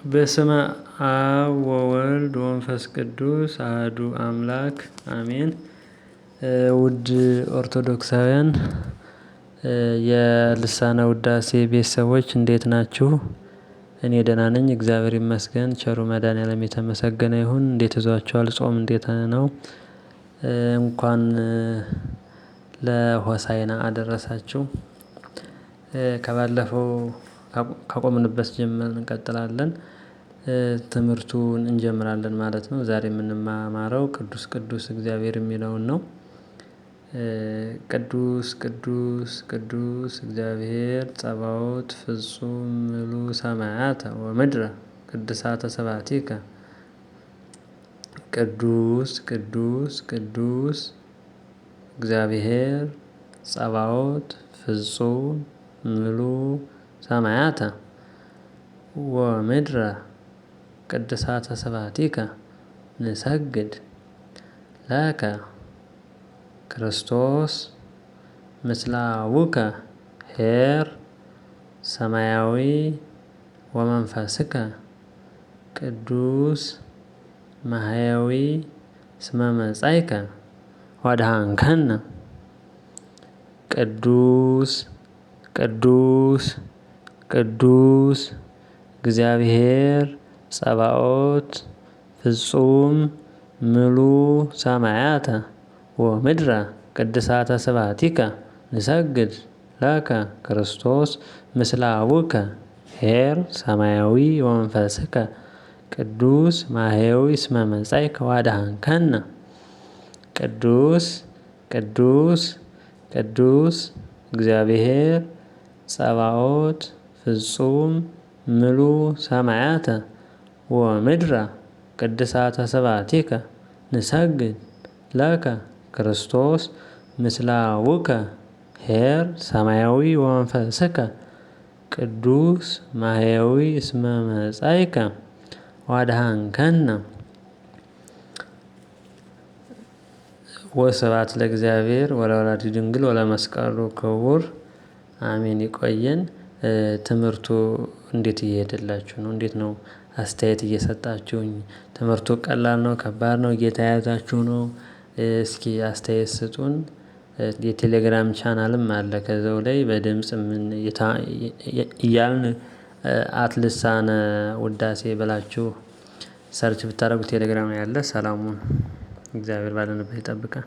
በስመ አብ ወወልድ ወመንፈስ ቅዱስ አህዱ አምላክ አሜን። ውድ ኦርቶዶክሳውያን የልሳነ ውዳሴ ቤተሰቦች እንዴት ናችሁ? እኔ ደህና ነኝ፣ እግዚአብሔር ይመስገን። ቸሩ መድኃኔዓለም የተመሰገነ ይሁን። እንዴት ይዟችኋል? ጾም እንዴት ነው? እንኳን ለሆሳዕና አደረሳችሁ። ከባለፈው ካቆምንበት ጀምረን እንቀጥላለን። ትምህርቱን እንጀምራለን ማለት ነው። ዛሬ የምንማማረው ቅዱስ ቅዱስ እግዚአብሔር የሚለውን ነው። ቅዱስ ቅዱስ ቅዱስ እግዚአብሔር ጸባዖት ፍጹም ምሉ ሰማያተ ወምድረ ቅድሳተ ስብሐቲከ። ቅዱስ ቅዱስ ቅዱስ እግዚአብሔር ጸባዖት ፍጹም ምሉ ሰማያተ ወምድረ ቅድሳተ ስብሐቲከ ንሰግድ ለከ ክርስቶስ ምስለ አቡከ ኄር ሰማያዊ ወመንፈስከ ቅዱስ ማህያዊ እስመ መጻእከ ወአድኀንከነ። ቅዱስ ቅዱስ ቅዱስ እግዚአብሔር ጸባዖት ፍጹም ምሉ ሰማያተ ወምድረ ቅድሳተ ስብሐቲከ ንሰግድ ለከ ክርስቶስ ምስለ አቡከ ኄር ሰማያዊ ወመንፈስከ ቅዱስ ማህያዊ እስመ መጻእከ ወአድኀንከነ። ቅዱስ ቅዱስ ቅዱስ እግዚአብሔር ጸባዖት ፍጹም ምሉ ሰማያተ ወምድረ ቅድሳተ ስብሐቲከ ንሰግድ ለከ ክርስቶስ ምስለ አቡከ ኄር ሰማያዊ ወመንፈስከ ቅዱስ ማህያዊ እስመ መጻእከ ወአድኀንከነ። ወስብሐት ለእግዚአብሔር ወለወላዲቱ ድንግል ወለመስቀሉ ክቡር አሜን። ይቆየን። ትምህርቱ እንዴት እየሄደላችሁ ነው? እንዴት ነው አስተያየት እየሰጣችሁኝ? ትምህርቱ ቀላል ነው? ከባድ ነው? እየተያያዛችሁ ነው? እስኪ አስተያየት ስጡን። የቴሌግራም ቻናልም አለ። ከዛው ላይ በድምጽ ምን እያልን at ልሳነ ውዳሴ ብላችሁ search ብታደርጉ ቴሌግራም ያለ። ሰላሙን እግዚአብሔር ባለንበት ይጠብቃል።